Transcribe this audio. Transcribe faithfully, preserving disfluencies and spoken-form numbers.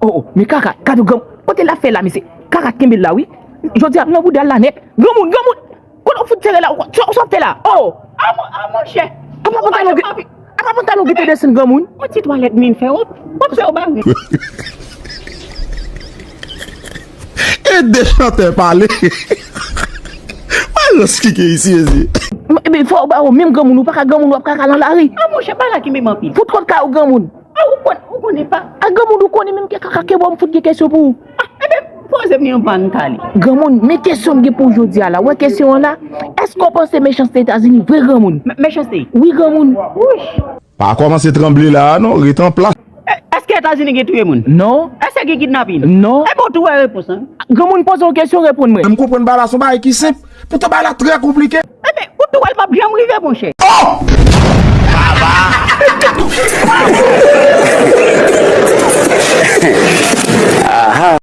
Oh, oh, men Kaka, gade granmoun. Kote l ap fè la, mesye? Kaka kenbe l la, wi. Jodi a, m nan bouda l la nèt. Granmoun, granmoun. Kote w fout sere la? Sa w ap fè la? Oh! A mon, a monchè. Apa pantalon gen, apa pantalon gen te desann granmoun? On ti twalèt min fè, w ap, w ap fè w bare. E de chantè pale. Malans ki gen isi, mesye. Ebyen, fò w ba yo menm granmoun, ou pa ka granmoun, w ap kaka nan lari. A monchè, bagay la kenbe m anpil. Fout kòd kay ou granmoun. A, ou konn, ou konnen pa. A granmoun ou konnen menm ke kaka ke bò m fout gen kesyon pou ou. A, ebyen, poze m yon ban tali. Granmoun, men kesyon m gen pou w jodi a la. Ou wè kesyon an la? Èske w panse mechanste Etazini vre granmoun? Me-, mechanste? Wi, granmoun. Wouch. Pa kòmanse tranble la a non, ret an plas. E, èske Etazini gen touye moun? Non. Èske gen kidnapin? Non. Ebyen, ou tou wè repons lan. Granmoun poze yon kesyon, reponn mwen. M konprann bagay la se yon bagay ki senp. Poutan bagay la trè konplike. Ebyen, ou tou wè l p ap janm rive, monchè. Oh! Baba!